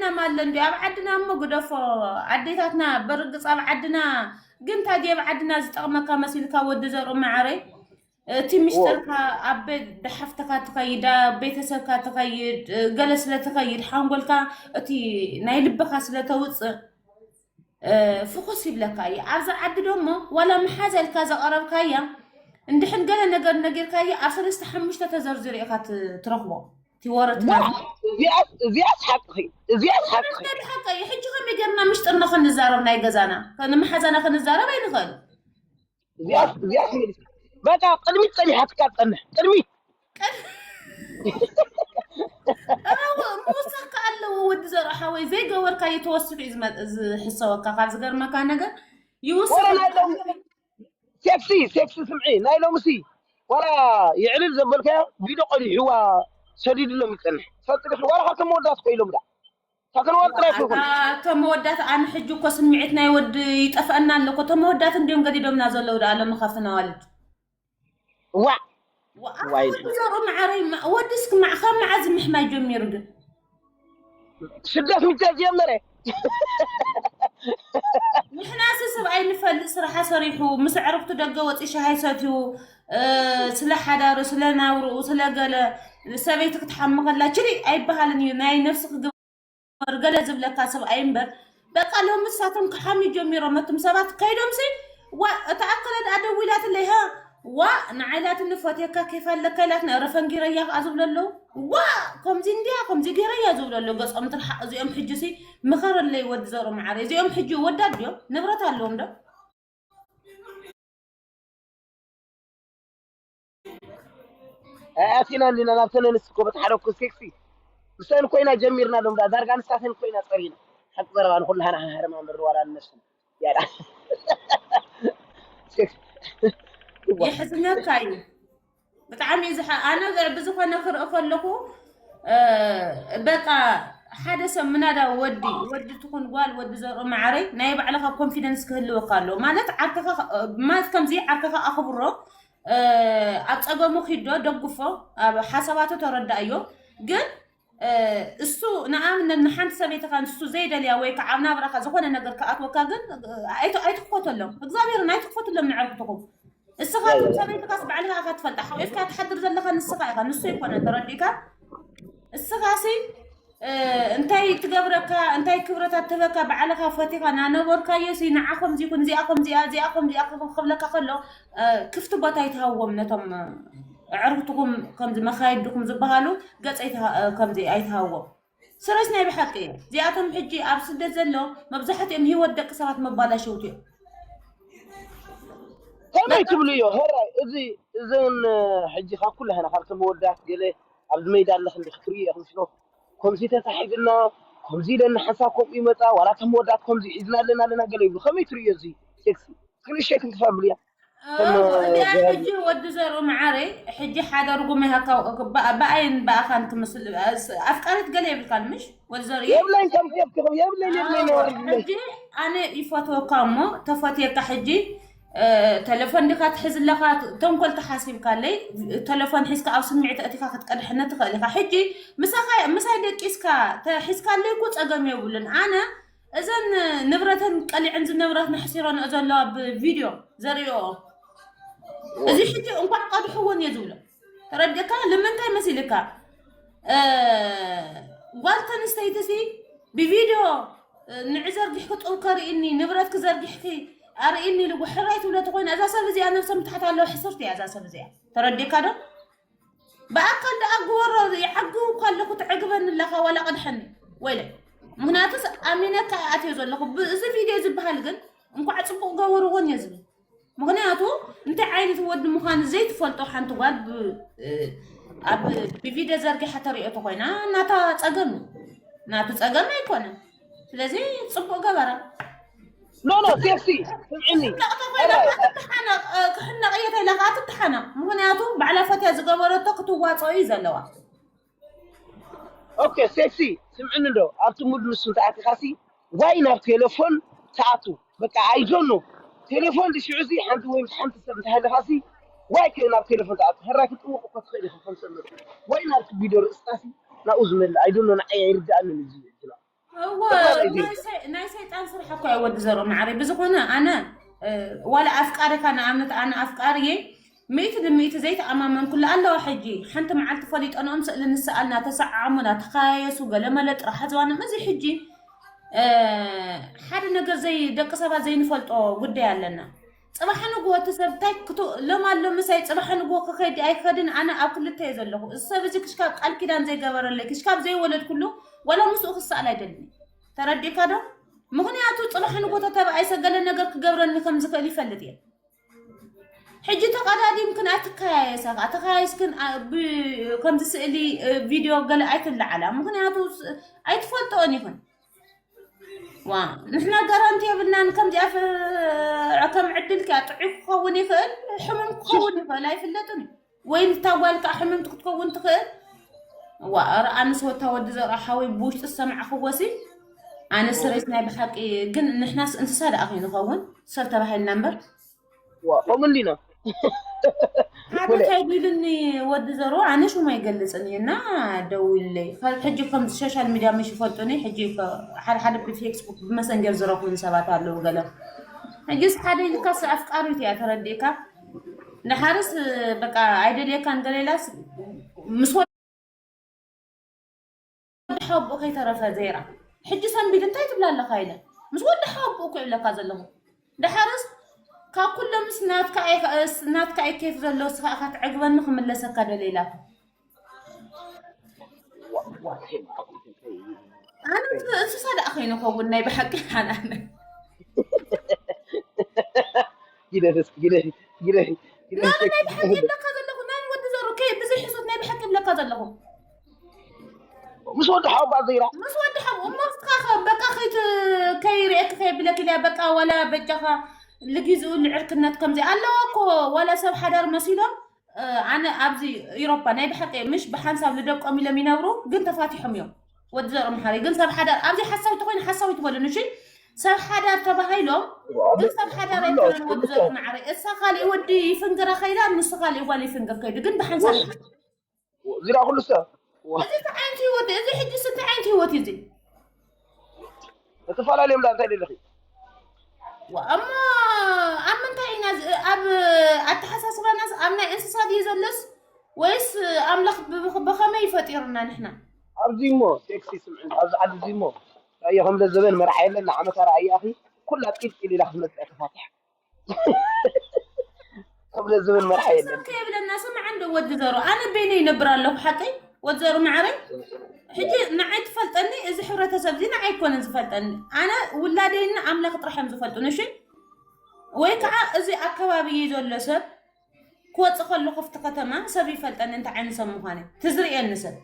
ዓድና ማለ እንዲ ኣብ ዓድና እሞ ግደፎ ኣዴታትና በርግፅ ኣብ ዓድና ግን ታዲ ኣብ ዓድና ዝጠቕመካ መሲልካ ወዲ ዘርኡ መዓረይ እቲ ምሽጥርካ ኣብ ቤት ደሓፍተካ ትኸይድ ኣብ ቤተሰብካ ትኸይድ ገለ ስለ ትኸይድ ሓንጎልካ እቲ ናይ ልብኻ ስለ ተውፅእ ፍኹስ ይብለካ እዩ። ኣብዚ ዓዲ ደሞ ዋላ መሓዛ ኢልካ ዘቐረብካያ እንድሕን ገለ ነገር ነጊርካያ ኣብ ሰለስተ ሓሙሽተ ተዘርዚሩ ኢኻ ትረኽቦ። እቲ ወረ ትነግር። እዚኣስ እዚኣስ ሓቅኺ እዚኣስ ሓቅኺ ሓቂ እዩ። ሕጂ ከመይ ጌርና ምሽጥርና ክንዛረብ ናይ ገዛና ንመሓዛና ክንዛረብ ኣይንኽእል። እዚኣስ እዚኣስ በቃ ቅድሚት ጸኒሓትካ ትጸንሕ ቅድሚት ምውሳክ ኣለዎ ወዲ ዘርኦ ሓወይ ዘይገበርካዮ ተወሲኹ እዩ ዝመ- ዝሕሰወካ ካብ ዝገርመካ ነገር ይውስኽ ወረ ናይ ሎሚ ሴክሲ ሴክሲ ስምዒ ናይ ሎምሲ ዋላ ይዕልል ዘበልካዮ ቪዶ ቀዲሕዋ ሰዲድሎም ይጸንሕ ሰጥልክ ዋላ ካብቶም መወዳት ኮይሎም ዳ ካብቶም ወር ጥራይ ይኹን እቶም መወዳት ኣነ ሕጂ እኮ ስምዒት ናይ ወዲ ይጠፍአና ኣሎ እኮ እቶም መወዳት እንዲዮም ገዲዶምና ዘለዉ ዳ ሎሚ ካብቲ ነዋልድ ዋ ዘሩ መዓረይ ወዲ እስኪ ካብ መዓዝ ምሕማይ ጀሚሩ ግን ስደት ምተ ጀመረ ንሕናስ ሰብኣይ ንፈልጥ ስራሓ ሰሪሑ ምስ ዕርክቱ ደገ ወፂ ሻሃይ ሰትዩ ስለ ሓዳሩ ስለ ናብርኡ ስለ ገለ ሰበይቲ ክትሓሚ ከላ ችሊ ኣይበሃልን እዩ ናይ ነፍሲ ክግበር ገለ ዝብለካ ሰብኣይ እምበር በቃ ሎሚ ንሳቶም ክሓምዩ ጀሚሮም እቶም ሰባት ከይዶምሲ ዋ እታ ኣከለ ደኣ ደዊላትለይ ሃ ዋ ንዓይ ኢላትኒ ፈትየካ ኬፍ ኣለካ ኢላትኒ ኧረ ፈንጊረያ ከኣ ዝብሉ ኣለዉ ዋ ከምዚ እንድያ ከምዚ ገይረያ ዝብሉ ኣለዉ ገጾም ትርሓቕ እዚኦም ሕጂ ሲ ምኸረለይ ወዲ ዘሩ መዓረ እዚኦም ሕጂ ወዳት ድዮም ንብረት ኣለዎም ዶ ኣቲና እንዲና ናብ ተነንስ እኮ በቲ ሓደ እኮ ሴክሲ ምስተን ኮይና ጀሚርና ሎም ዳርጋ ንሳተን ኮይና ጸሪና ሓቂ ዘረባ ንኩሉ ሃና ሃረማ ምርዋላ ንነፍስና ያዳ የሕዝነካ እዩ ብጣዕሚ እዩ ዝሓ ኣነ ብዝኾነ ክርኢ ከለኹ በቃ ሓደ ሰብ ምናዳ ወዲ ወዲ ትኹን ጓል ወዲ ዘርኦ መዓረይ ናይ ባዕልኻ ኮንፊደንስ ክህልወካ ኣለዎ ማለት ዓርክኻ ማለት ከምዚ ዓርክኻ ኣኽብሮ ኣብ ፀገሙ ኪዶ ደግፎ ኣብ ሓሳባቱ ተረዳእዮ ግን እሱ ንኣብነት ንሓንቲ ሰበይትኻ ንሱ ዘይደልያ ወይ ከዓ ኣብ ናብራኻ ዝኾነ ነገር ክኣትወካ ግን ኣይትክፈተሎም እግዚኣብሔርን ኣይትክፈትሎም ንዕርክትኹም እስኻ ሰበይትኻስ ባዕልኻ ኢኻ ትፈልጣ ሓቂፍካ ትሓድር ዘለኻ ንስኻ ኢኻ ንሱ ኣይኮነ ተረዲእካ እስኻሲ እንታይ ትገብረካ እንታይ ክብረታት ትህበካ ባዕልኻ ፈቲኻ ናነበርካዮ ሲ ንዓ ከምዚ ይኹን እዚኣ ከምዚኣ እዚኣ ከምዚኣ ክብለካ ከሎ ክፍቲ ቦታ ኣይትሃዎም ነቶም ኣዕርክትኩም ከምዚ መኻይድኩም ዝበሃሉ ገጽ ከምዚ ኣይትሃዎም ስረስ ናይ ብሓቂ እዩ እዚኣቶም ሕጂ ኣብ ስደት ዘሎ መብዛሕትኦም ህይወት ደቂ ሰባት መባላሸውቲ እዮም ከመይ ትብልዮ? ሀራይ እዚ እዘን ሕጂ ካብ ኩላህና ካብ ተመወዳት ገለ ኣብዚ መይዳ ኣለኽ እንዲ ክትርእዮ ኢኹም ሽኖ ከምዚ ተታሒዝና ከምዚ ኢለና ሓንሳብ ከምኡ ይመፃ ዋላ ተመወዳት ከምዚ ሒዝና ኣለና ኣለና ገለ ይብሉ ከመይ ትርእዮ እዚ ሴክሲ ክንእሸይ ክንክፋ ብልያ እዚኣ ሕጂ ወዲ ዘርኡ መዓረይ ሕጂ ሓደ ርጉም ይሃካ ብኣይን ብኣኻን ክምስል ኣፍቃሪት ገለ የብልካን ምሽ ወዲ ዘርኡ የብለይን ከም ሴፍ ክኽም የብለይን የብለይን ነዋሪ ሕጂ ኣነ ይፈትወካ እሞ ተፈትየካ ሕጂ ተለፎን ዲካ ትሕዝ ኣለካ ተንኮል ተሓሲብካለይ ተለፎን ሒዝካ ኣብ ስምዒት ኣእቲካ ክትቀድሐኒ ትኽእል ኢካ ሕጂ ምሳይ ደቂስካ ተሒዝካለይ እኮ ፀገም የብሉን ኣነ እዘን ንብረተን ቀሊዐን ዝነብራ ነሕሲረንኦ ዘለዋ ብቪድዮ ዘርእኦ እዚ ሕጂ እንኳዕ ቀድሕወን እየ ዝብሎ ተረዲእካ ንምንታይ መሲልካ ጓል ተንስተይቲ ሲ ብቪድዮ ንዒ ዘርጊሕኪ ጡብ ከርእኒ ንብረትኪ ዘርጊሕኪ ኣርእኒ ኢሉ ሕራይ ትብሎ ተኮይና እዛ ሰብ እዚኣ ነብሰ ምትሓት ኣለዋ ሕስርቲ እያ እዛ ሰብ እዚኣ ተረዲእካ ዶ ብኣካል ደኣ ግበሮ ይዓግብ እኳ ኣለኹ ትዕግበኒ ኣለኻ ዋላ ቅድሐኒ ወይለ ምክንያቱስ ኣሚነካ ኣትዮ ዘለኹ እዚ ቪድዮ ዝበሃል ግን እንኳዕ ፅቡቅ ገበርዎን እየ ዝብል ምክንያቱ እንታይ ዓይነት ወዲ ምዃኑ ዘይትፈልጦ ሓንቲ ጓል ኣብ ብቪድዮ ዘርጊሓ ተሪኦ ተኮይና ናታ ፀገም እዩ ናቱ ፀገም ኣይኮነን ስለዚ ፅቡቅ ገበራ ኖ ኖ ሴክሲ ስምዕኒ ክሕነቕ እየ ተይላ ከዓ ትተሓነቕ ምክንያቱ ባዕላ ፈትያ ዝገበረቶ ክትዋፀኦ እዩ ዘለዋ ኦኬ ሴክሲ ስምዕኒ ዶ ኣብቲ ሙድ ንሱ እንተኣቲኻሲ ዋይ ናብ ቴሌፎን ተኣቱ በቃ ኣይዶኖ ቴሌፎን ድሽዑ ሲ ሓንቲ ወይ ምስ ሓንቲ ሰብ እንተሃለኻሲ ዋይ ከ ናብ ቴሌፎን ተኣቱ ሕራይ ክትጥውቕ እኮ ትኽእል ኢኻ ከም ሰብ ወይ ናብቲ ቪድዮ ርእስታሲ ናብኡ ዝመልእ ኣይዶኖ ንዓይ ኣይርድኣንን እዩ ዝብላ እወ፣ ናይ ሰይ-፣ ናይ ሰይጣን ስራሕ እኮ እዩ ወዲ ዘሮ ማዕረይ። ብዝኾነ ኣነ፣ እ፣ ዋላ ኣፍቃሪካ፣ ንኣብነት ኣነ ኣፍቃሪየ ሚእቲ ንሚእቲ ዘይተኣማመንኩሉ ኣለዋ። ሕጂ ሓንቲ መዓልቲ ፈሊጠንኦም ስእሊ ንስኣልና፣ ተሰዓዓሙና፣ ተኸያየሱ፣ ገለመለ፣ ጥራሕ ዝዋንም። እዚ ሕጂ፣ እ፣ ሓደ ነገር ዘይ-፣ ደቂ ሰባት ዘይንፈልጦ ጉዳይ ኣለና። ጽባሕ ንግሆ እቲ ሰብ እንታይ ክቱ-፣ ሎም ኣሎ ምሳይ ጽባሕ ንግሆ ክኸይድ ኣይክኸድን ኣነ ኣብ ክልተ እየ ዘለኹ። እዚ ሰብ እዚ ክሽካብ ቃል ኪዳን ዘይገበረለይ፣ ክሽካብ ዘይወለድኩሉ፣ ዋላ ምስኡ ክሰኣል ኣይደልን። ተረዲእካ ዶ? ምኽንያቱ ጽባሕ ንግሆ ተተባኣይ ሰገለ ነገር ክገብረኒ ከም ዝኽእል ይፈልጥ እየ። ሕጂ ተቐዳዲምክን ኣትከያየሳ፣ ተኸያየስክን፣ አ፣ ብ-፣ ከምዚ ስእሊ፣ እ፣ ቪድዮ ገለ ኣይትለዓላ። ምኽንያቱ ስ-፣ ኣይትፈልጥኦን ኢኽን። ዋ፣ ንሕና ጋራንቲ የብልናን። ከምዚኣ ፍ-፣ ከም ዕድል ከኣ ጥዑይ ክኸውን ይኽእል፣ ሕሙም ክኸውን ይኽእል፣ ኣይፍለጥን እዩ። ወይ ንታ ጓል ከኣ ሕምምቲ ክትከውን ትኽእል። ዋ፣ ኧረ ኣነስ ወታ ወዲ ዘርኣ ሓወይ ብውሽጢ ዝሰማዕኽዎ ሲ፣ ኣነ ስሬስ ናይ ብሓቂ። ግን ንሕናስ እንስሳ ደኣ ከይንኸውን ሰብ ተባሂልና እምበር። ዋ፣ ከምኡ እንዲና። ሓደ እንታይ ቢሉኒ ወዲ ዘሮ፣ ኣነ ሽሙ ኣይገልጽን እዩ እና ደዊለይ። ካብ ሕጂ ከም ሶሻል ሚድያ ምሽ ይፈልጡኒ። ሕጂ ከ-፣ ሓደ ሓደ ብፌስቡክ ብመሰንጀር ዝረኽቡኒ ሰባት ኣለዉ ገለ። ሕጂስ ሓደ ኢልካስ ኣፍቃሪት እያ ተረዲእካ። ንሓርስ በቃ ኣይደልየካን ገለ ኢላስ ምስ ወዲ ሓቦ ከይተረፈ ዘይራ። ሕጂ ሰንቢድ እንታይ ትብላ ኣለኻ ኢለ ምስ ወዲ ሓቦ እኮ ይብለካ ዘለኹ። ድሓርስ ካብ ኩሎምስ ናትካ ኣይ-፣ ናትካ ኣይ ኬፍ ዘሎ፣ እስኻ ኢኻ ትዕግበኒ ክምለሰካ ደለ ኢላካ። ኣነ እንስሳ ደኣ ከይንኸውን ናይ ብሓቂ ሓናነ። ግደፍስ፣ ግደፊ፣ ግደፊ፣ ግደፊ። ናበይ ናይ ብሓቂ ይብለካ ዘለኹ፣ ናይ ወዲ ዘሩ ከይ ብዘይ ሕሶት ናይ ብሓቂ ይብለካ ዘለኹ። ምስ ወዲ ሓው ባዜራ። ምስ ወዲ ሓው እሞ እስኻ ኸ በቃ ከይት-፣ ከይርእየኪ ከየብለኪ ኢለ በቃ ዋላ በጃኻ ልጊዝኡ ልዕርክነት ከምዚ ኣለዋ እኮ ዋላ ሰብ ሓዳር መሲሎም። እ፣ ኣነ ኣብዚ ኢሮፓ ናይ ብሓቂ ምሽ ብሓንሳብ ልደቆም ኢሎም ይነብሩ፣ ግን ተፋቲሖም እዮም። ወዲ ዘርኦም ሓሪ ግን ሰብ ሓዳር ኣብዚ ሓሳዊት ተኮይኑ ሓሳዊት በሉን እሺ። ሰብ ሓዳር ተባሂሎም ግን ሰብ ሓዳር ኣይኮነን። ወዲ ዘርኦም ማዕረ እሳ ካሊእ ወዲ ይፍንግራ ከይዳ ንሱ ካሊእ ጓል ይፍንግር ከይዱ ግን ብሓንሳብ። እዚራ ኩሉ ሰብ። እዚ እንታይ ዓይነት ህይወት እዚ? ሕጂ እንታይ ዓይነት ህይወት እዩ እዚ? እትፈላለዮም ዳ እንታይ ደለኺ? ዋ፣ እሞ ኣብ ምንታይ ኢና ዝ-፣ ኣብ ኣተሓሳስባናስ ኣብ ናይ እንስሳ ድዩ ዘሎስ ወይስ ኣምላኽ ብ-፣ ብኸመይ ይፈጢሩና ንሕና? ኣብዚ እሞ ሴክሲ ስምዒ ኣብዚ ዓዲ እዚ እሞ ራእየ ከም ለዘበን መርዓ የለን ንዓመታ ረኣያኺ ኩላ ጢል ጢል ኢላ ክትመጽእ ተፋትሕ። ክብለ ዝብል መርሓ የለን። ሰብ ከየብለና ስምዓ እንዶ ወዲ ዘሩ ኣነ በይነ ይነብር ኣለኹ ሓቀይ ወዲ ዘሩ ማዕረይ። ሕጂ ንዓይ ትፈልጠኒ እዚ ሕብረተሰብ እዚ ንዓይ ኣይኮነን ዝፈልጠኒ ኣነ ውላደይና ኣምላኽ ጥራሕ እዮም ዝፈልጡን እሺ። ወይ ከዓ እዚ ኣከባቢ ዘሎ ሰብ ክወፅእ ከሎ ክፍቲ ከተማ ሰብ ይፈልጠኒ እንታይ ዓይነት ሰብ ምዃነ ትዝርእየኒ ሰብ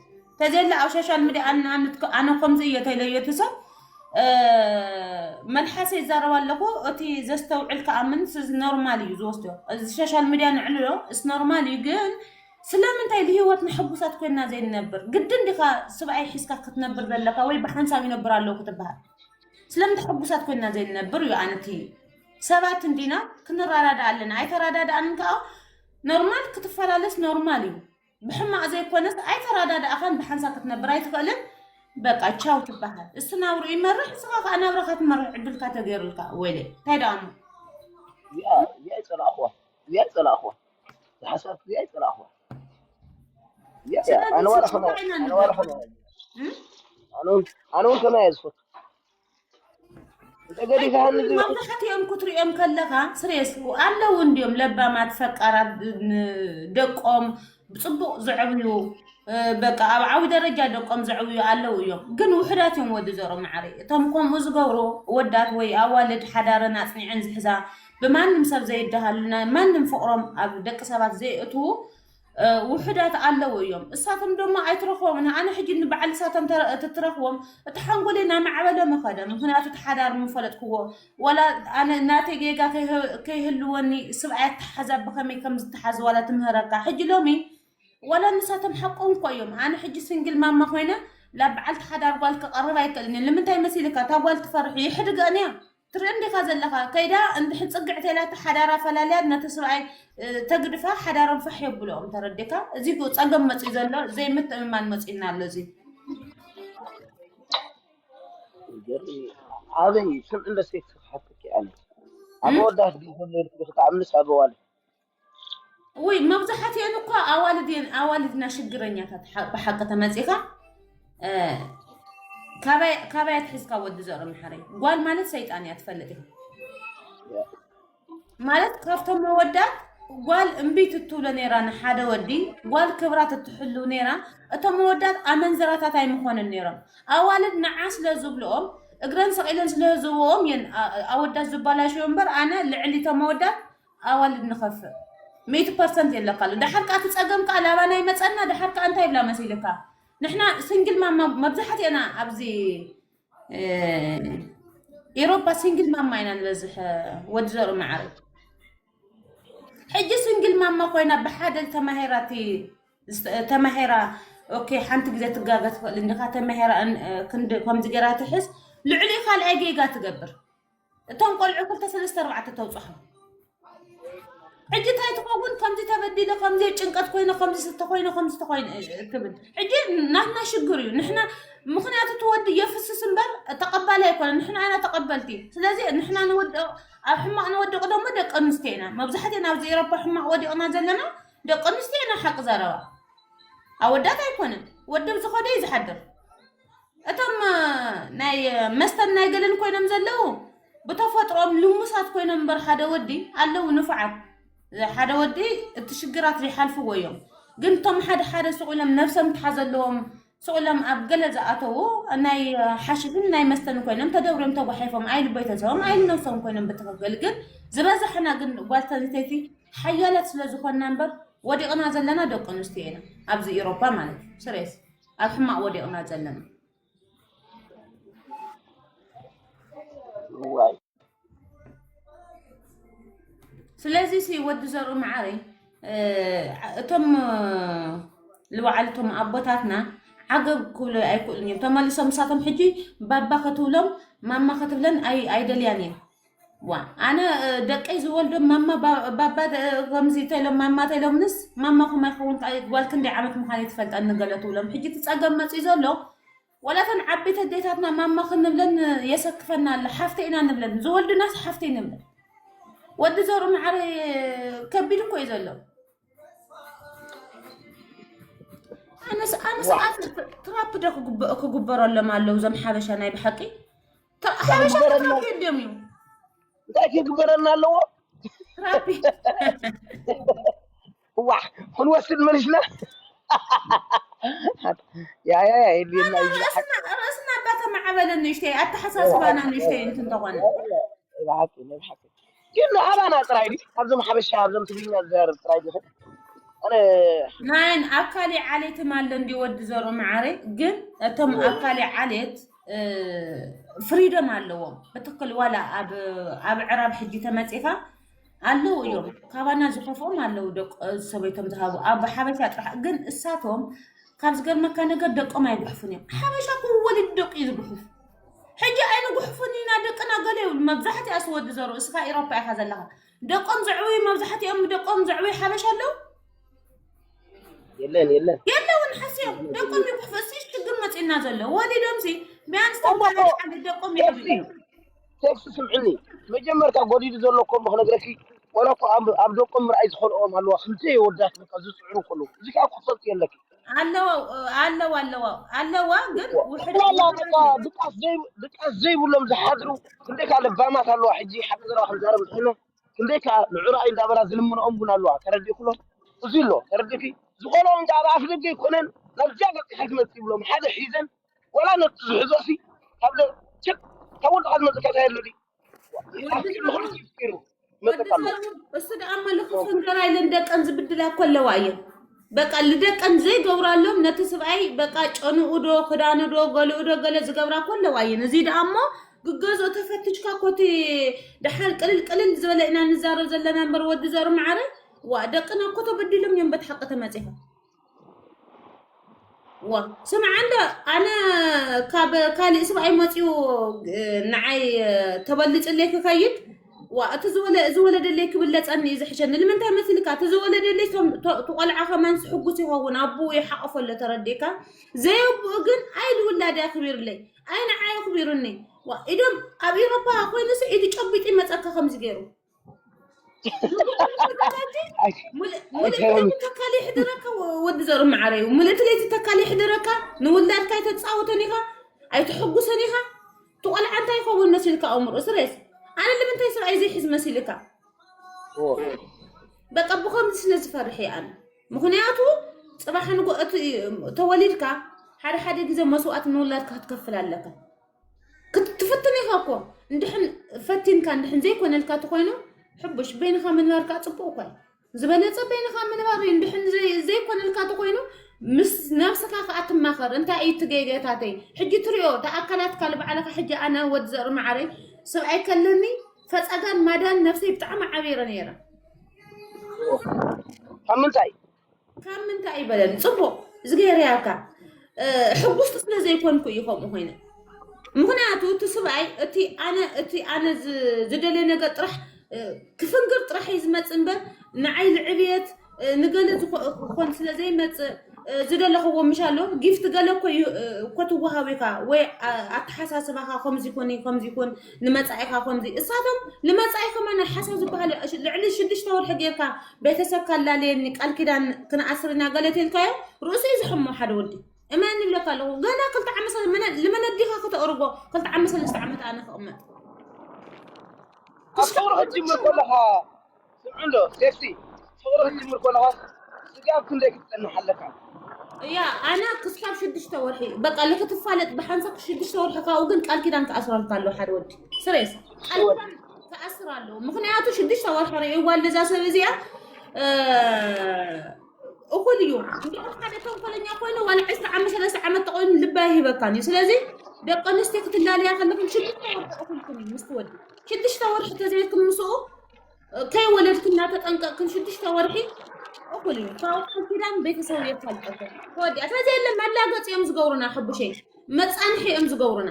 ተዘየለ ኣብ ሶሻል ሚድያ ኣነ ኣነ ከምዚ እየ ተይለዮ እቲ ሰብ መልሓሰ ይዛረብ ኣለኹ። እቲ ዘስተውዕል ከኣምን ስ ኖርማል እዩ ዝወስዶ። እዚ ሶሻል ሚድያ ንዕልሎ ስ ኖርማል እዩ። ግን ስለምንታይ ንህይወትና ሕጉሳት ኮይና ዘይንነብር? ግድን ዲኻ ስብኣይ ሒዝካ ክትነብር ዘለካ ወይ ብሓንሳብ ይነብር ኣለዉ ክትበሃል? ስለምንታይ ሕጉሳት ኮይና ዘይንነብር እዩ። ኣነቲ ሰባት እንዲና ክንረዳዳ ኣለና። ኣይተረዳዳእን ከኣ ኖርማል ክትፈላለስ ኖርማል እዩ። ብሕማቕ ዘይኮነስ ኣይተራዳዳእኻን ብሓንሳብ ክትነብር ኣይትኽእልን። በቃ ቻው ትበሃል። እሱ ናብሩ ይመርሕ፣ እስኻ ከዓ ናብራኻ ትመርሕ ዕድልካ ተገይሩልካ። ወይለይ እንታይ ደኣ እሞ እዚኣ እዚኣ ይጸላእኽዋ እዚኣ ይጸላእኽዋ ዝሓሳብ እዚኣ ይጸላእኽዋ። እዚኣ እያ። ስለዚ ኣነ ዋላ ስርዓት ከማይ ኢና ኣነ ንገብር። ዋላ ከማይ እም? ኣነ እውን ኣነ እውን ከማይ እየ ዝፈቱ። መብዛሕትኦም ክትሪኦም ከለኻ ስሬስ ኣለዉ እንዲዮም ለባማት ፈቃራት ደቆም ብፅቡቅ ዘዕብዩ በቃ ኣብ ዓብይ ደረጃ ደቆም ዘዕብዩ ኣለዉ እዮም ግን ውሕዳት እዮም ወዲ ዘሮ ማዓረይ እቶም ከምኡ ዝገብሩ ወዳት ወይ ኣዋልድ ሓዳረን ኣፅኒዐን ዝሕዛ ብማንም ሰብ ዘይደሃሉ ማንም ፍቅሮም ኣብ ደቂ ሰባት ዘየእትዉ ውሑዳት ኣለዉ እዮም። እሳቶም ደሞ ኣይትረኽቦምን። ኣነ ሕጂ ንበዓል እሳቶም ትረኽቦም እቲ ሓንጎለይ ናማዕበለ ምኸደ። ምኽንያቱ እቲ ሓዳር ምፈለጥክዎ ዋላ ኣነ ናተይ ጌጋ ከይህልወኒ ስብኣይ ኣተሓዛ ብኸመይ ከም ዝተሓዝ ዋላ ትምህረካ። ሕጂ ሎሚ ዋላ ንሳቶም ሓቆም እኮ እዮም። ኣነ ሕጂ ስንግል ማማ ኮይነ ላብ በዓልቲ ሓዳር ጓል ክቐርብ ኣይክእልን። ንምንታይ መሲልካ እታ ጓል ትፈርሕ ይሕድገን እያ። ትርኢ እንዲኻ ዘለኻ ከይዳ እንድሕን ፅግዕቲ ኢላ እቲ ሓዳራ ፈላልያ ነቲ ስብኣይ ተግድፋ ሓዳሮም ፋሕ የብልኦም ተረዲካ እዚ ፀገም መፅኡ ዘሎ ዘይምትእምማን መፅኡና ኣሎ እዚ ኣበይ ስም እንደ ሴት ክሓትኪ ኣነ ኣብ ወዳት ቢሆን ክትኣምንስ ኣበዋል ውይ መብዛሕትኤን እኮ ኣዋልድ እየን። ኣዋልድና ሽግረኛታት ብሓቂ ተመፂኻ ካባይ ኣትሒዝካ ወዲ ዘርኢ መሓረይ ጓል ማለት ሰይጣን እያ ትፈልጥ ማለት ካብቶም መወዳት ጓል እምቢት እትብሎ ነይራ ንሓደ ወዲ ጓል ክብራ ትትሕሉ ነይራ። እቶም መወዳት ኣመንዝራታት ኣይምኾንን ነይሮም። ኣዋልድ ንዓ ስለ ዝብልኦም እግረን ሰቒለን ስለ ዝህዝብኦም እየን ኣወዳት ዝበላሽዮ እምበር ኣነ ልዕሊ እቶም መወዳት ኣዋልድ ንኸፍእ ሚእቲ ፐርሰንት የለካሉ። ደሓር ከዓ እቲ ፀገም ከዓ ላባና ይመፀና። ደሓር ከዓ እንታይ ይብላ መሲልካ ንሕና ሲንግል ማማ መብዛሕትኤና ኣብዚ ኤሮፓ ሲንግል ማማ ኢና ንበዝሕ። ወዲ ዘሩ መዓረይ ሕጂ ሲንግል ማማ ኮይና ብሓደ ተማሂራቲ ተማሂራ ኦኬ ሓንቲ ግዜ ትጋገ ትኽእል እንዲኻ ተማሂራ ከምዚ ገይራ ትሕዝ ልዕሊ ካልኣይ ጌጋ ትገብር። እቶም ቆልዑ ክልተ ሰለስተ ኣርባዕተ ተውፅሖም። ሕጂ እንታይ ትኸውን ከምዚ ተበዲለ ከምዚ ጭንቀት ኮይነ ከምዚ ስተ ኮይነ ከምዚ ተኮይነ ትብል። ሕጂ ናትና ሽግር እዩ ንሕና ምክንያቱ ትወዲ የፍስስ እምበር ተቐባሊ ኣይኮነ ንሕና ኢና ተቐበልቲ። ስለዚ ንሕና ንወድቕ ኣብ ሕማቕ ንወድቕ ደሞ ደቂ ኣንስትዮ ኢና መብዛሕትኤና ኣብዚ ኤሮፓ ሕማቕ ወዲቕና ዘለና ደቂ ኣንስትዮ ኢና ሓቂ ዘረባ ኣወዳት ኣይኮነን። ወዲ ዝኸደ እዩ ዝሓድር። እቶም ናይ መስተን ናይ ገለን ኮይኖም ዘለዉ ብተፈጥሮም ልሙሳት ኮይኖም እምበር ሓደ ወዲ ኣለዉ ንፉዓት ሓደ ወዲ እቲ ሽግራት ዘይሓልፍዎ እዮም። ግን እቶም ሓደ ሓደ ስቕ ኢሎም ነብሶም ትሓዘለዎም ስቕ ኢሎም ኣብ ገለ ዝኣተዉ ናይ ሓሽሽን ናይ መስተን ኮይኖም ተደብርዮም ተጓሒፎም ኣይልቦይ ተሰቦም ኣይልነብሶም ኮይኖም ብትኽክል ግን ዝበዛሕና ግን ጓል ተንስተይቲ ሓያላት ስለ ዝኾንና እምበር ወዲቕና ዘለና ደቂ ኣንስትዮ ኢና ኣብዚ ኢሮፓ ማለት እዩ ስሬስ ኣብ ሕማቕ ወዲቕና ዘለና ስለዚ ሲ ወዲ ዘርኡ መዓረይ እቶም ልበዓል እቶም ኣቦታትና ዓገብ ክብሉ ኣይክእሉን እዮም ተመሊሶም ንሳቶም ሕጂ ባባ ከትብሎም ማማ ከትብለን ኣይደልያን እየን ዋ ኣነ ደቀይ ዝወልዶም ማማ ባባ ከምዚ ተሎም ማማ ተሎምንስ ማማ ከማይ ክውን ጓል ክንደይ ዓመት ምዃን ትፈልጠኒ ገለ ትብሎም ሕጂ ትፀገም መፅኡ ዘሎ ወላተን ዓበይቲ ኣዴታትና ማማ ክንብለን የሰክፈና ኣሎ ሓፍተ ኢና ንብለን ዝወልድናስ ሓፍተ ንብለን ወዲ ዘርኡ መዓረ ከቢድ እኮ እዩ ዘሎ ኣነስ ኣነስ ትራፕ ዶ ክግበረሎም ኣለዉ ዞም ሓበሻ ናይ ብሓቂ ሓበሻ ትራፕ የድዮም እዩ እንታይ ክግበረና ኣለዎ ትራፕ ዋሕ ክንወስድ መሊስና ያያያ የድልየና እዩ ርእስና እባ ተማዕበለ ንእሽተይ ኣተሓሳስባና ንእሽተይ እንትን ተኾነ ብሓቂ ናይ ብሓቂ ግን ኣባና ጥራይ ድዩ ኣብዞም ሓበሻ ኣብዞም ትግርኛ ዝዛረብ ጥራይ ድዩ ኣነ ናይን ኣብ ካሊእ ዓሌት ማለ እንዲ ወዲ ዘርኡ መዓረ ግን እቶም ኣብ ካሊእ ዓሌት ፍሪደም ኣለዎም ብትክክል ዋላ ኣብ ዕራብ ሕጂ ተመፂኻ ኣለዉ እዮም ካባና ዝኸፍኦም ኣለዉ ደቂ ሰበይቶም ዝሃቡ ኣብ ሓበሻ ጥራሕ ግን እሳቶም ካብ ዝገርመካ ነገር ደቆም ኣይጉሕፉን እዮም ሓበሻ ክወሊድ ደቂ እዩ ዝጉሕፍ ሕጂ ኣይንጉሕፉን ኢና ደቅና ገለ ይብሉ መብዛሕትኣስ ወዲ ዘርኡ እስኻ ኢሮፓ ኢኻ ዘለኻ ደቆም ዘዕብዩ መብዛሕትኦም ደቆም ዘዕብዩ ሓበሻ ኣለዉ የለን የለን የለውን ሓስዮም ደቆም ይጉሕፉ እሲ ሽግር መፂና ዘሎ ወሊዶም ሲ ቢያንስ ተምሓደ ደቆም ይሕብዩ ቴክስ ስምዕኒ መጀመርታ ጎዲዱ ዘሎ እኮ እሞ ክነግረኪ ወላ እኮ ኣብ ደቆም ምርኣይ ዝኸልኦም ኣለዋ ክልተ የወዳት በቃ ዝፅዕሩ ከለዉ እዚ ከዓ ክትፈልጥ የለኪ ኣለዋ ኣለዋ ኣለዋ ኣለዋ ግን ውሕድ ጠቅላላ በቃ ድቃስ ዘይ- ድቃስ ዘይብሎም ዝሓድሩ ክንደይ ከዓ ለባማት ኣለዋ ሕጂ ሓደ ዘረባ ክንዛረብ ዝሕነ ክንደይ ከዓ ንዕራይ እንዳበላ ዝልምንኦም እውን ኣለዋ ተረዲእኩሎ እዚ ኣሎ ተረዲእኪ ዝኾኖም ከዓ ኣብ ኣፍ ደገ ኣይኮነን ናብዚኣ በፂሐ ክመፅእ ይብሎም ሓደ ሒዘን ወላ ነቲ ዝሕዞ ሲ ካብ ደ- ችክ ካብ ወልድኻ ዝመፅእ ከታ የለ ድዩ? ንኹሉ ይፍሩ ይመፅእ ኣሎ እሱ ደኣ እሞ ልኽፍንገራ ኢለን ደቀን ዝብድላ እኮ ኣለዋ እየን በቃ ልደቀን ዘይገብራሎም ነቲ ስብኣይ በቃ ጨንኡ ዶ ክዳኑ ዶ ገሊኡ ዶ ገለ ዝገብራ እኮ ኣለዋ እየን እዚ ደኣ እሞ ግገዝኦ ተፈትሽካ ኮቲ ደሓር ቅልል ቅልል ዝበለ ኢና ንዛረብ ዘለና እምበር ወዲ ዘሩ መዓረ ዋ ደቅና እኮ ተበዲሎም እዮም በቲ ሓቂ ተመፂኻ ዋ ስምዓ እንዶ ኣነ ካብ ካሊእ ስብኣይ መፂኡ ንዓይ ተበልፅለይ ክከይድ ዋ እቲ ዝወለደለይ ክብለፀኒ እዩ ዝሕሸኒ ንምንታይ መስልካ እቲ ዝወለደለይ ትቆልዓ ከማንስ ሕጉስ ይኸውን ኣቦኡ ይሓቆፎ ኣሎ ተረዲእካ ዘየቦኡ ግን ኣይ ልውላድ ኣኽቢርለይ ኣይ ንዓይ ኣኽቢሩኒ ዋ፣ ኢዶም ኣብ ኤሮፓ ኮይኑስ ኢዱ ጨቢጡ ይመጸካ ከምዚ ገይሩ። ሙሉእ፣ ሙሉእ፣ ሙሉእ ተካሊ ይሕደረካ ወ-፣ ወዲ ዘሩ መዓረዩ። ሙሉእ እቲ ለይቲ ተካሊ ይሕደረካ፣ ንውላድካ ኣይተጻወቶን ኢኻ፣ ኣይትሕጉሶን ኢኻ። እቲ ቆልዓ እንታይ ይኸውን መሲልካ ኣእምሮ ስሬስ? ኣነ ንምንታይ ስርኣይ ዘይሕዝ መሲልካ? በቃ ብኸምዚ ስለ ዝፈርሕ እየ ኣነ። ምኽንያቱ ጽባሕ ንጎ-፣ እቲ ተወሊድካ ሓደ ሓደ ግዜ መስዋእቲ ንውላድካ ክትከፍል ኣለካ። ክትፍትን ኢኻ እኮ። እንድሕን ፈቲንካ እንድሕን ዘይኮነልካ ተኾይኑ፣ ሕቡሽ በይንኻ ምንባርካ ጽቡቕ እኳ እዩ። ዝበለጸ በይንኻ ምንባር እዩ። እንድሕን ዘይ-፣ ዘይኮነልካ ተኾይኑ፣ ምስ ነብስኻ ከኣ ትማኸር። እንታይ እዩ እቲ ጌጋታተይ? ሕጂ ትሪኦ፣ እታ ኣካላትካ ንባዕልኻ። ሕጂ ኣነ ወዲ ዘርኢ መዓረይ ሰብኣይ ከለኒ፣ ፈጸጋን ማዳን ነብሰይ ብጣዕሚ ዓብረ ነይረ። ካብ ምንታይ? ካብ ምንታይ ይበለኒ? ጽቡቕ፣ እዚ ገይረያካ። እ፣ ሕጉስቲ ስለ ዘይኮንኩ እዩ ከምኡ ኮይነ። ምኽንያቱ እቲ ስብኣይ፣ እቲ ኣነ፣ እቲ ኣነ ዝ-፣ ዝደልዮ ነገር ጥራሕ፣ እ፣ ክፍንግር ጥራሕ እዩ ዝመጽእ እምበር፣ ንዓይ ንዕብየት፣ እ፣ ንገለ ዝኾ-፣ ክኾን ስለ ዘይመጽእ፣ እ፣ ዝደለኽዎ ምሽ ኣሎ፣ ጊፍት ገለ እኮ እዩ፣ እ፣ እኮ ትወሃብ ኢኻ፣ ወይ፣ ኣ-፣ ኣተሓሳስባኻ ከምዚ ይኹን፣ ከምዚ ይኹን፣ ንመጻኢኻ ከምዚ። እሳቶም ንመጻኢ ከማን ሓሳብ ዝበሃል፣ ልዕሊ ሽዱሽተ ወርሒ ጌርካ፣ ቤተሰብ ካላለየኒ፣ ቃል ኪዳን ክንኣስር ኢና ገለ ተልካዮ፣ ርእሱ እዩ ዝሕሞ ሓደ ወዲ። እመኒ እብለካ ኣለኹ፣ ገና ክልተ ዓመት ሰለ-፣ መነ-፣ ልመነዲኻ ከተእርጎ፣ ክልተ ዓመት ሰለስተ ዓመት ኣነ ክቕመጥ። ኣብ ፍቕሪ ክትጅምር ከለኻ፣ ስምዑ እንዶ፣ ሴክሲ፣ ፍቕሪ ክትጅምር ከለኻ፣ ስጋብ ክንደይ ክትጸንሕ ኣለካ? እያ፣ ኣነ ክስካብ ሽዱሽተ ወርሒ፣ በቃ፣ ልክትፋለጥ ብሓንሳብ ሽዱሽተ ወርሒ፣ ካብኡ ግን ቃል ኪዳን ክኣስረልካ ኣሎ ሓደ ወዲ። ስሬስ፣ ቃል ኪዳን ክኣስር ኣሎ። ምኽንያቱ ሽዱሽተ ወርሒ ርእይዋ ኣለዛ ሰብ እዚኣ፣ እ፣ እኹል እዩ። እንድሕር ሓደ ተንኮለኛ ኮይኑ፣ ዋላ ዕስራ ዓመት፣ ሰለስተ ዓመት ተኾይኑ ልቢ ኣይህበካን እዩ። ስለዚ ደቂ ኣንስትዮ ክትላለያ ከለኽን ሽዱሽተ ወርሒ እኹልክን እዩ ምስ ትወዲ። ሽዱሽተ ወርሒ ተዘይክን ምስኡ ከይወለድክን እናተጠንቀቕክን ሽዱሽተ ወርሒ እኹል እዩ። ካብኡ ቃል ኪዳን ቤተሰብ የፋልጠክን። ተወዲኣ። ስለዚ የለ መላገፂ እዮም ዝገብሩና፣ ሕቡሸይ። መፃንሒ እዮም ዝገብሩና።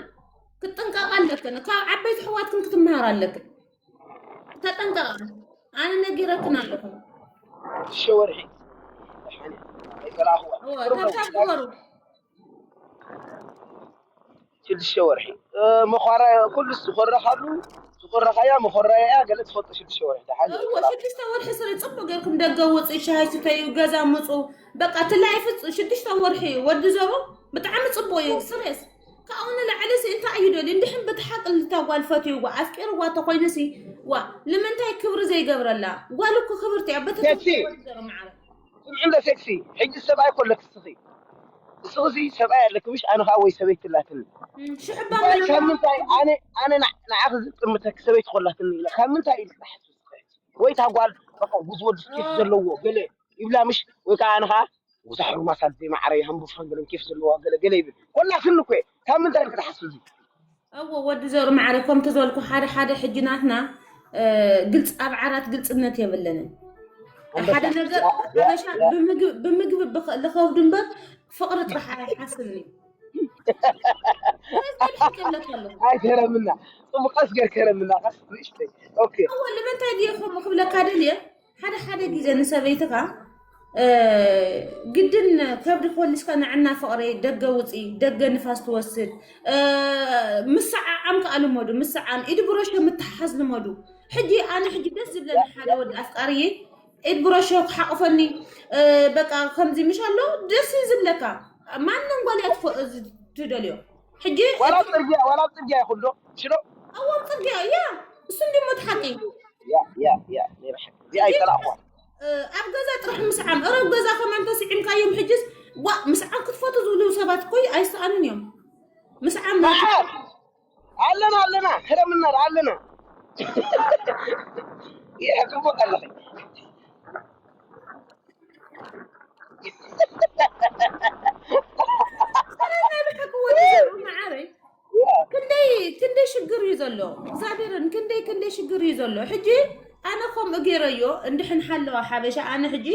ክትጥንቀቕ ኣለክን። ካብ ዓበይቲ ኣሕዋትክን ክትመሃር ኣለክን። ተጠንቀቓ። ኣነ ነጊረክን ኣለኹ። ሽዱሽተ ወርሒ። ኣይጸላእኽዋ። እወ፣ ታብታብ ግበሩ። ሽዱሽተ ወርሒ። እ፣ መኾራ-፣ ኩሉ ዝኾረኻሉ፣ ዝኾረኻያ መኾራያ ገለ ትፈልጦ ሽዱሽተ ወርሒ። ደሓን እዩ። እወ፣ ሽዱሽተ ወርሒ ስሪ ጽቡቕ ጌርኩም ደገ ውጽኡ፣ ሻሂ ስተዩ፣ ገዛ ምጹ። በቃ፣ እቲ ላይፍ ጽ-፣ ሽዱሽተ ወርሒ ወዲ ዘሩ ብጣዕሚ ጽቡቕ እዩ። ስሬስ፣ ካብኡ ንላዕሊ ሲ እንታይ እዩ ደልዩ? እንድሕን ብትሓቅ ልታ ጓል ፈትይዋ፣ ኣፍቂርዋ ተኾይኑ ሲ፣ ዋ፣ ንምንታይ ክብሪ ዘይገብረላ? ጓል እኮ ክብርቲ እያ። በተተኪ ሴክሲ። ወዲ ዘሩ መዓረ። ስምዒ እንዶ ሴክሲ፣ ሕጂ ሰብኣይ እኮ ኣለኪ እስኺ። እስኺ ሲ ሰብኣይ ኣለኪ ምሽ? ኣነ ኸዓ ወይ ሰበይቲ ኣላትኒ። እም፣ ሽሕባ ወይ ማለት ካብ ምንታይ ኣነ፣ ኣነ ንዓ-፣ ንዓኺ ዝጥምተኪ ሰበይቲ እኮ ኣላትኒ ኢለ። ካብ ምንታይ ኢልኪ ትሓስቢ እስኺ? ወይ እታ ጓል በቃ ጉዝ ወዲ ኬፍ ኦ። ዘለዎ ገለ ይብላ ምሽ? ወይ ከዓ ኣነ ኸዓ ውዛ ሕሩማት ኣደ ማዕረ ይሃንቡ ፈንገለን ኬፍ ዘለዋ ገለ ገለ ይብል። ኮላትኒ እኮ እየ። ካብ ምንታይ ኢልኪ ትሓስቢ እዚ? እዎ፣ ወዲ ዘሩ መዓረ፣ ከምቲ ዝበልኩ፣ ሓደ ሓደ ሕጂ ናትና፣ እ፣ ግልጽ፣ ኣብ ዓራት ግልጽነት የብለንን። ሓደ ኣንበሳ። ነገር ያ፣ ያ፣ ሓበሻ ያ። ብምግብ-፣ ብምግቢ ብኸ-፣ ልኸብዱ እምበር ፍቕሪ ጥራሕ ኣይሓስብን እዩ። ስለዚ ተድሕቅ እብለካ ኣለኹ። ኣይትህረምና። ጽቡቕ ቀስ ጌርኪ ህረምና፣ ቀስ ንእሽተይ። ኦኬ። እዎ፣ ንምንታይ ድየ ከምኡ ክብለካ ደልየ? ሓደ ሓደ ግዜ ንሰበይትኻ፣ እ፣ ግድን ከብዲ ክወልስካ ንዕና ፍቕሪ ደገ ውፂ፣ ደገ ንፋስ ትወስድ፣ እ፣ ምስዓዓም ከኣ ልመዱ፣ ምስዓም፣ ኢድ ብረሾ ምትሓዝ ልመዱ። ሕጂ ኣነ ሕጂ ደስ ዝብለኒ ሓደ ወዲ ኣፍቃሪየ፣ ኢድ ብረሾ ክሓቕፈኒ፣ እ፣ በቃ ከምዚ ምሽ ኣሎ፣ ደስ እዩ ዝብለካ። ማንም ጓል እያ ትፈ-፣ ዝ-፣ ትደልዮ። ሕጂ ዋላ ኣብ ጽርግያ፣ ዋላ ኣብ ጽርግያ ይኹን ዶ? ሽሮ? ኣዎ፣ ኣብ ጽርግያ፣ ያ። እሱ እንዲ ሞት ሓቂ። ያ፣ ያ፣ ያ፣ ነይራ ሓቂ። እዚኣ ኣይጸላእኽዋን። እ፣ ኣብ ገዛ ጥራሕ ምስዓም። እረ፣ ኣብ ገዛ ከማን ተስዒምካዮም ሕጅስ፣ ዋ፣ ምስዓም ክትፈቱ ዝብሉ ሰባት እኮ ኣይሰኣኑን እዮም። ምስዓም መዓር። ኣለና፣ ኣለና፣ ክረምና ኣለና። ይሕክሞ ኣለኺ። ኣረ፣ ናይ ብሓቂ ወዲ ዘሩ መዓረይ። ያ። ክንደይ፣ ክንደይ ሽግር እዩ ዘሎ። እግዚኣብሔርን ክንደይ፣ ክንደይ ሽግር እዩ ዘሎ። ሕጂ ኣነ ከምኡ ገይረዮ፣ እንድሕን ሓለዋ ሓበሻ፣ ኣነ ሕጂ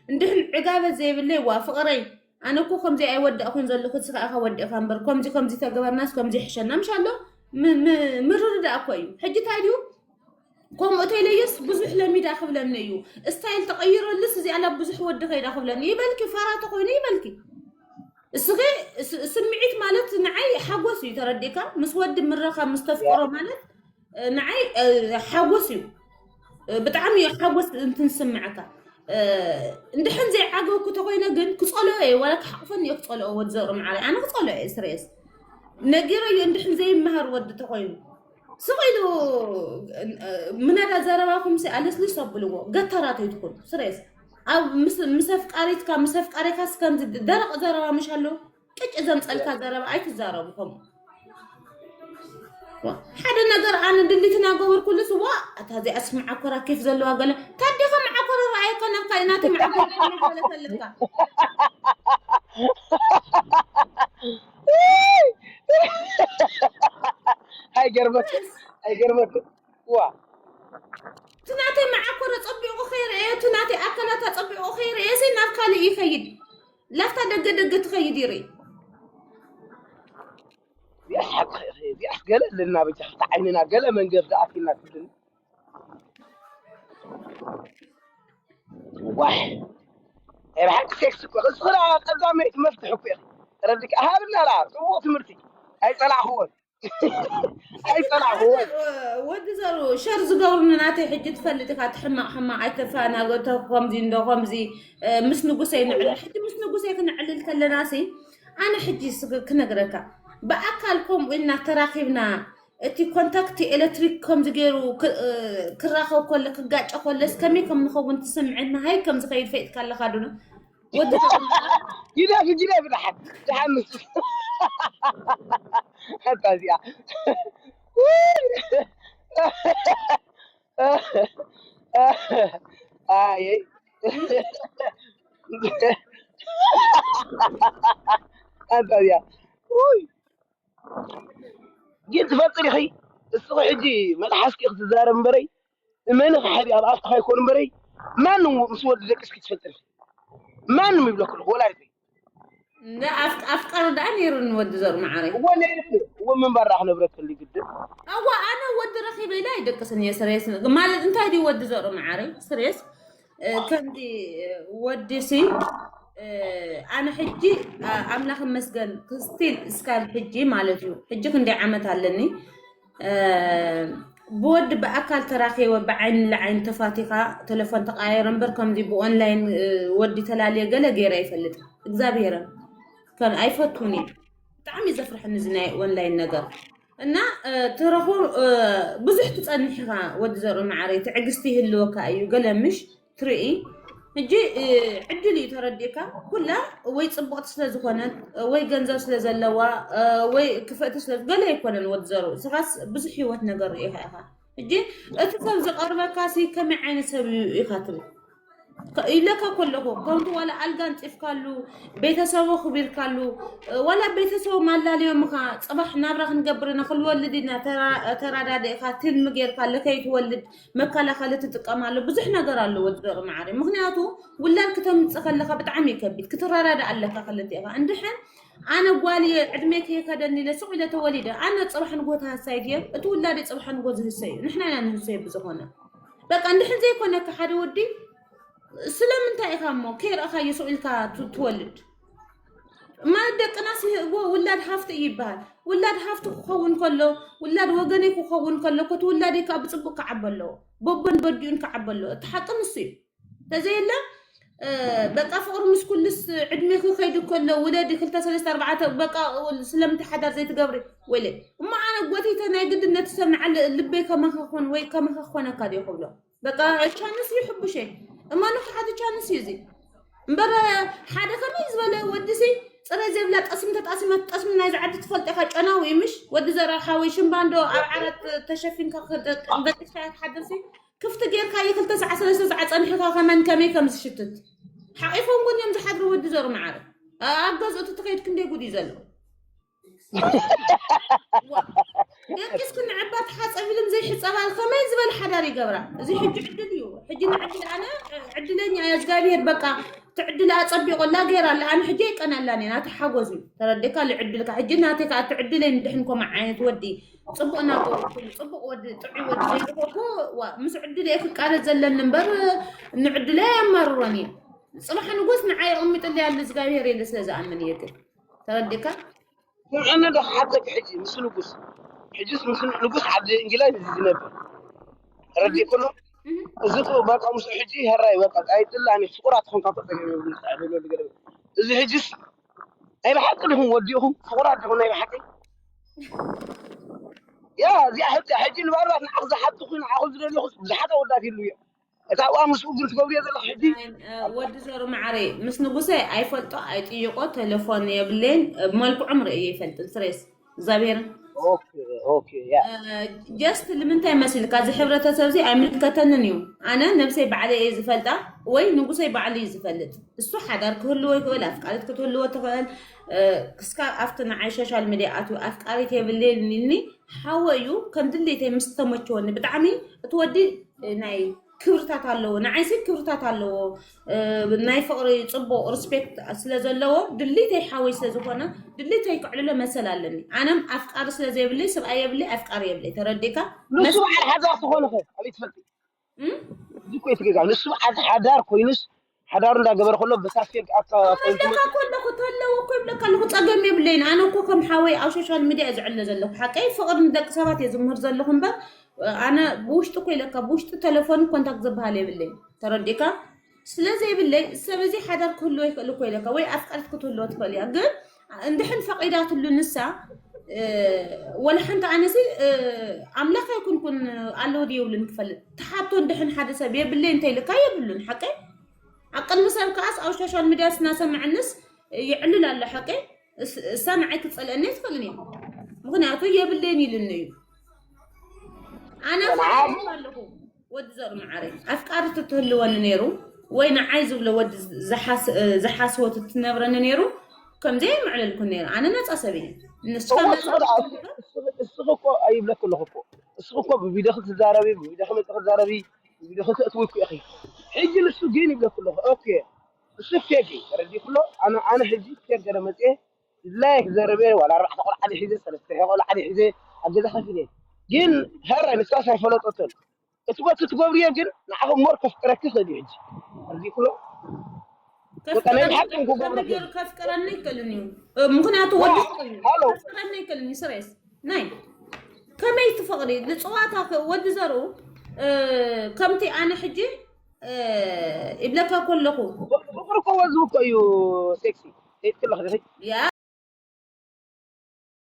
እንድሕን ዕጋበት ዘይብለይ፣ ዋ፣ ፍቕረይ፣ ኣነ እኮ ከምዚ ኣይወዳእኩን ዘለኹ፣ ንስኻ ኢኻ ወዲእካ እምበር፣ ከምዚ፣ ከምዚ ተገበርናስ፣ ከምዚ ይሕሸና፣ ምሽ ኣሎ? ም-፣ ም-፣ ምርድዳእ እኮ እዩ። ሕጂ እንታይ ድዩ? ከምኡ ተይለየስ ብዙሕ ለሚዳ ክብለኒ እዩ። ስታይል ተቐይረልስ እዚኣ ላ ብዙሕ ወዲ ከይዳ ክብለኒ። ይበልኪ፣ ፋራ ተኾይኑ ይበልኪ። እስኺ ስ- ስምዒት ማለት ንዓይ ሓጎስ እዩ፣ ተረዲእካ? ምስ ወዲ ምረኻ ምስ ተፍቅሮ ማለት እ፣ ንዓይ እ፣ ሓጎስ እዩ። እ፣ ብጣዕሚ እዩ ሓጎስ እንትን ስምዐካ። እ፣ እንድሕን ዘይዓገብኩ ተኮይነ ግን ክጸልኦ እየ፣ ዋላ ክሓቕፈኒ እየ ክጸልኦ፣ ወዲ ዘሩ መዓረይ። ኣነ ክጸልኦ እየ ስሬስ። ነጊረዮ እንድሕን ዘይመሃር ወዲ ተኮይኑ። ስቕ ኢሉ እ፣ ምነዳ ዘረባኹም ሲ ኣለስልስ ኣብልዎ። ገታራት ኣይትኩን ስሬስ። ኣብ ምስ- ምስ ኣፍቃሪትካ ምስ ኣፍቃሪካስ ከምዚ ደረቕ ዘረባ ምሽ ኣሎ ቅጭ ዘምጸልካ ዘረባ ኣይትዛረቡ ከምኡ። ዋ፣ ሓደ ነገር ኣነ ድሊት እናገበርኩሉስ ዋ፣ እታ እዚኣ ስምዓ ኮራ ኬፍ ዘለዋ ገለ ታዲኻ መዓኮረ ረኣየካ ናብ ካልእ ናተይ መዓኮረ ገለ ከለካ። ኣይገርመክ ኣይገርመክ ዋ እቲ ናተይ መዓኮረ ጸቢቑ ከይረእየ እቲ ናተይ ኣካላታ ጸቢቑ ከይረእየ ሲ ናብ ካልእ ይኸይድ። ላፍታ ደገ ደገ ትኸይድ ይርኢ። ዚኣስ ሓቂ ዚኣስ ገለ ኣለና በጃ ክልተ ዓይንና ገለ መንገፍ ዝኣትልና ትብልን ዋይ ናይ ብሓቂ ሴክስ እኮ እዚ ክላ ቀዳመይቲ መፍትሒ እኮ ኢኺ ተረዲካ ሃብና ላ ጽቡቕ ትምህርቲ ኣይጸላእኽዎን ኣይጸላእኽዎን ወዲ ዘሩ ሸር ዝገብሩኒ ናተይ ሕጂ ትፈልጥ ኢኻ። ትሕማቕ ሕማቕ ኣይተፋናገቶ ከምዚ እንዶ ከምዚ እ፣ ምስ ንጉሰይ ንዕልል ሕጂ ምስ ንጉሰይ ክንዕልል ከለና ሲ ኣነ ሕጂ ስግ- ክነግረካ ብኣካል ከምኡ ኢልና ተራኺብና እቲ ኮንታክት ኤሌክትሪክ ከምዚ ገይሩ ክ- እ፣ ክራኸብ ከሎ ክጋጨ ከሎስ ከመይ ከም ንኸውን ትስምዕና ሃይ ከም ዝኸይድ ፈይጥካ ኣለኻ ዱነ ወዲ ጊዳ ጊዳ ብድሓን ድሓን ምስ ኣታ እዚኣ ኣየ ኣታ እዚኣ ግን ትፈልጥ ዲኺ እስኺ ሕጂ መልሓስኪ ክትዛረብ እምበረይ እመኒ ክሓዲ ኣብ ኣፍካ ኣይኮን እምበረይ ማንም ምስ ወዲ ደቅስኪ ትፈልጥ ዲኺ ማንም ይብለኩ ኣለኹ ወላ ይዘይ እንደ ኣፍ- ኣፍቃሪ ደኣ ነይሩኒ ወዲ ዘሩ መዓረይ እወ ነይርኪ እወ ምንባር ደኣ ክነብረክሊ ግድን እዋ ኣነ ወዲ ረኺበ ኢለ ኣይደቅስን እየ ስሬስ ማለት እንታይ ድዩ ወዲ ዘሩ መዓረይ ስሬስ እ፣ ከምዚ እ፣ ወዲ ሲ እ፣ ኣነ ሕጂ ኣ- ኣምላኽ መስገን ስቲል እስካብ ሕጂ ማለት እዩ ሕጂ ክንደይ ዓመት ኣለኒ እ፣ ብወዲ ብኣካል ተራኺበ ብዓይኒ ንዓይኒ ተፋቲኻ ተለፎን ተቃየረ እምበር ከምዚ ብኦንላይን እ፣ ወዲ ተላልየ ገለ ገይረ ኣይፈልጥ እግዚኣብሄርን ከም ኣይፈቱን እየ ብጣዕሚ እዩ ዘፍርሐኒ እዚ ናይ ኦንላይን ነገር እና እ፣ ትረኹ እ፣ ብዙሕ ትጸንሕ ኢኻ ወዲ ዘርኡ መዓረይ ትዕግስቲ ይህልወካ እዩ ገለ ምሽ ትርኢ ሕጂ እ፣ ዕድል እዩ ተረዲእካ ኩላ ወይ ጽቡቕቲ ስለ ዝኾነት ወይ ገንዘብ ስለ ዘለዋ እ፣ ወይ ክፍእቲ ስለ ገለ ኣይኮነን ወዲ ዘርኡ ስኻስ ብዙሕ ህይወት ነገር ርኢኻ ኢኻ ሕጂ እቲ ሰብ ዝቐርበካ ሲ ከመይ ዓይነት ሰብ እዩ ኢኻ ትብል ኢለካ ከለኹ ከምቲ ዋላ ኣልጋ ኣንፂፍካሉ ቤተሰቡ ክቢርካሉ ዋላ ቤተሰቡ ማላልዮምኻ ፅባሕ ናብራ ክንገብር ኢና ክንወልድ ኢና ተራዳዲእካ ትልሚ ጌርካ ለከይትወልድ መከላኸሊ ትጥቀም ኣሎ ብዙሕ ነገር ኣሎ ወዲ ደቂ መዓሪ ምክንያቱ ውላድ ክተምፅእ ከለካ ብጣዕሚ ይከቢድ ክትረዳዳእ ኣለካ ክልቲእካ እንድሕን ኣነ ጓል እየ ዕድመ ከይከደኒ ኢለ ስቕ ኢለ ተወሊደ ኣነ ፅባሕ ንጎ ተሃሳይ ድየ እቲ ውላደይ ፅባሕ ንጎ ዝህሰ እዩ ንሕና ኢና ንህሰዮ ብዝኾነ በቃ እንድሕን ዘይኮነካ ሓደ ወዲ ስለምንታይ ኢኻ እሞ ከይረእኻዮ ስቕ ኢልካ ት- ትወልድ ማለት ደቅና ስህእዎ ውላድ ሃፍቲ እዩ ይበሃል ውላድ ሃፍቲ ክኸውን ከሎ ውላድ ወገነይ ክኸውን ከሎ ኮቲ ውላደይ ከዓ ብፅቡቅ ክዓበ ኣለዎ በቦን በዲኡን ክዓበ ኣለዎ እቲ ሓቂ ንሱ እዩ ተዘየለ በቃ ፍቅሪ ምስ ኩልስ ዕድሜ ክኸይድ ከሎ ውለዲ ክልተ ሰለስተ ኣርባዕተ በቃ ስለምንታይ ሓዳር ዘይትገብሪ ወይለ እሞ ኣነ ጎቲተ ናይ ግድነት ሰብ ንዓለ ልበይ ከመኸኾን ወይ ከመኸኾነካ ድዮ ክብሎ በቃ ቻንስ ይሕብሸ እመኑ ሓደ ቻንስ እዩ እዚ እምበር ሓደ ከመይ ዝበለ ወዲ ሲ ፅረ ዘይብላ ጠስሚ ተጣሲመት ጠስሚ ናይዚ ዓዲ ትፈልጢ ኢኻ ጨናዊ እዩ ምሽ ወዲ ዘራሓ ወይ ሽምባንዶ ኣብ ዓራት ተሸፊንካ ደቂስካ ክትሓድር ሲ ክፍቲ ጌርካ ይክልተ ሰዓ ሰለስተ ሰዓ ፀኒሕካ ከመን ከመይ ከም ዝሽትት ሓቂፎም ጎን እዮም ዝሓድሩ ወዲ ዘሩ መዓረ ኣብ ገዝኡ ትትኸይድ ክንደይ ጉድ እዩ ዘሎ ደቂስ ክንዕባ ተሓፀብ ኢልም ዘይሕፀባል ከመይ ዝበል ሓዳር ይገብራ እዚ ሕጂ ዕድል እዩ ሕጂ ንዕድል ኣነ ዕድለኛ እያ እግዚኣብሄር በቃ ትዕድል ኣፀቢቆላ ገይራ ኣለ ኣነ ሕጂ ኣይቀናላን እየ ናተ ሓጎስ እዩ ተረዲካ ልዕድልካ ሕጂ ናተይ ከዓ ትዕድለይ ንድሕን ኮመ ዓይነት ወዲ ፅቡቅ ናገበርኩ ፅቡቅ ወዲ ጥዑይ ወዲ ዘይረከብኩ ምስ ዕድል እየ ክቃለስ ዘለኒ እምበር ንዕድለይ ኣየማርሮን እየ ፅባሕ ንጎስ ንዓይ ኣቐሚጥለይ ኣለ እግዚኣብሄር የለ ስለ ዝኣምን እየ ግን ተረዲካ? ስምዕኒ ዶ ክሓተኪ ሕጂ ምስ ንጉስ፣ ሕጂስ ምስ ንጉስ ዓዲ እንግላንድ እዩ ዝነብር። ተረዲእኩ ኣሎ። እዚ እኮ በቃ ምስ ሕጂ ሄራይ በቃ ኣይጥላኒ ፍቁራት ኾንካ ተጠገበ። እዚ ሕጂስ ናይ ብሓቂ ዲኹም ወዲኹም ፍቁራት ዲኹም ናይ ብሓቂ? ያ እዚኣ ሕጂ፣ ሕጂ ንባልባት ንዓኽ ዝሓትኹ ንዓኹ ዝደለኹ ብዙሓት ኣወዳት ይህሉ እዮም። እታ ኣብኣ ምስኡ ግን ትገብርዮ ዘለኹ ሕጂ ወዲ ዘሩ መዓረይ ምስ ንጉሰ ኣይፈልጦ ኣይጥይቆ፣ ቴሌፎን የብለይን፣ መልክዖም ርእየ ይፈልጥን ስሬስ እግዚኣብሔር። ኦኬ ኦኬ ያ ጀስት ንምንታይ መሲልካ፣ እዚ ሕብረተሰብ እዚ ኣይምልከተንን እዩ። ኣነ ነብሰይ ባዕለይ እየ ዝፈልጣ፣ ወይ ንጉሰይ ባዕሉ እዩ ዝፈልጥ። እሱ ሓዳር ክህልዎ ይኽእል፣ ኣፍቃሪት ክትህልዎ ትኽእል። ክስካ ኣብቲ ንዓይ ሶሻል ሚዲያ ኣትዩ ኣፍቃሪት የብለይን ኢልኒ፣ ሓወ እዩ፣ ከም ድሌተይ ምስ ተመቸወኒ። ብጣዕሚ እቲ ወዲ ናይ ክብርታት ኣለዎ፣ ንዓይሲ ክብርታት ኣለዎ። ናይ ፍቕሪ ጽቡቕ ሪስፔክት ስለ ዘለዎ፣ ድሌተይ ሓወይ ስለ ዝኾነ፣ ድሌተይ ክዕልሎ መሰል ኣለኒ። ኣነም ኣፍቃሪ ስለ ዘይብለይ፣ ስብኣይ የብለይ፣ ኣፍቃሪ የብለይ። ተረዲካ? ንሱ በዓል ሓዳር ዝኾነ ኸ ኣበይ ትፈልጢ? እም? እዚ እኮ እዩ ትገጋ። ንሱ በዓል ሓዳር ኮይኑስ ሓዳሩ እንዳገበረ ከሎ በሳፌግ ኣካ ይብለካ ከለኹ፣ ተለዎ እኮ ይብለካ ኣለኹ፣ ጸገም የብለይን። ኣነ እኮ ከም ሓወይ ኣብ ሶሻል ሚድያ እየ ዝዕለ ዘለኹ። ሓቀይ ፍቕሪ ንደቂ ሰባት እየ ዝምህር ዘለኹ እምበር፣ ኣነ ብውሽጢ እኮ ኢለካ፣ ብውሽጢ ቴሌፎን ኮንታክት ዝበሃል የብለይን። ተረዲካ? ስለ ዘይብለይ ሰብ እዚ ሓዳር ክህልዎ ይኽእል እኮ ኢለካ፣ ወይ ኣፍቃሪት ክትህልዎ ትኽእል እያ። ግን እንድሕን ፈቒዳትሉ ንሳ፣ ወላ ሓንቲ ኣነሲ ኣምላኽ ኣይኩንኩን ኣለዎ ድየብሉን ክፈልጥ፣ ትሓቶ እንድሕን ሓደ ሰብ የብለይ እንተይልካ የብሉን። ሓቀይ ኣብ ቅድሚ ሰብ ከኣስ ኣብ ሶሻል ሚድያ ስናሰምዐንስ ይዕልል ኣሎ። ሓቀይ እሳ ንዓይ ክትጸልአኒ ኣይትኽእልን እያ፣ ምኽንያቱ የብለይን ኢሉኒ እዩ። ኣነ ኣለኹ። ወዲ ዘር መዓረይ ኣፍቃሪ ትትህልወኒ ነይሩ፣ ወይ ንዓይ ዝብሎ ወዲ ዝሓስወት ትነብረኒ ነይሩ፣ ከምዚ ኣይምዕለልኩን ነይሩ። ኣነ ነፃ ሰብ እየ። ንስኻ እዎ ነፃ ስቕ ደኣ እስኺ እኮ ኣይብለኪ ኣለኹ እኮ። እስኺ እኮ ብቪድዮ ክትዛረቢ ብቪድዮ ክመፂ ክትዛረቢ ብቪድዮ ክትእትዊ እኮ ኢኺ። ሕጂ ንሱ ግን ይብለኪ ኣለኹ። ኦኬ እሱ ፌክ እዩ ተረዲእኩ ኣሎ። ኣነ ኣነ ሕጂ ፌክ ገለ መፅየ ላይክ ዘረበ ዋላ ኣርባዕተ ቆልዓ ሒዘ ሰለስተ ቆልዓ ሒዘ ኣብ ገዛ ከፊለ ግን ሀራይ ንሳስ ኣይፈለጠቶን። እቲ በቲ ትገብርዮ ግን ንዓኹም ሞር ከፍቅረኪ ክእል እዩ። ሕጂ ኣርዲእኩሎ በቃ ናይ ብሓቂ ክገብረኪ ከፍቅረኒ ይክእልን እዩ። ምክንያቱ ወዲ ሃሎ ከፍቅረኒ ይክእልን እዩ። ስሬስ ናይ ከመይ ትፈቅሪ ንፅዋታ ወዲ ዘርኡ ከምቲ ኣነ ሕጂ ይብለካ ከለኹ ፍቅሪ እኮ ወዝቡ እኮ እዩ። ሴክሲ ሴት ክለኽ ያ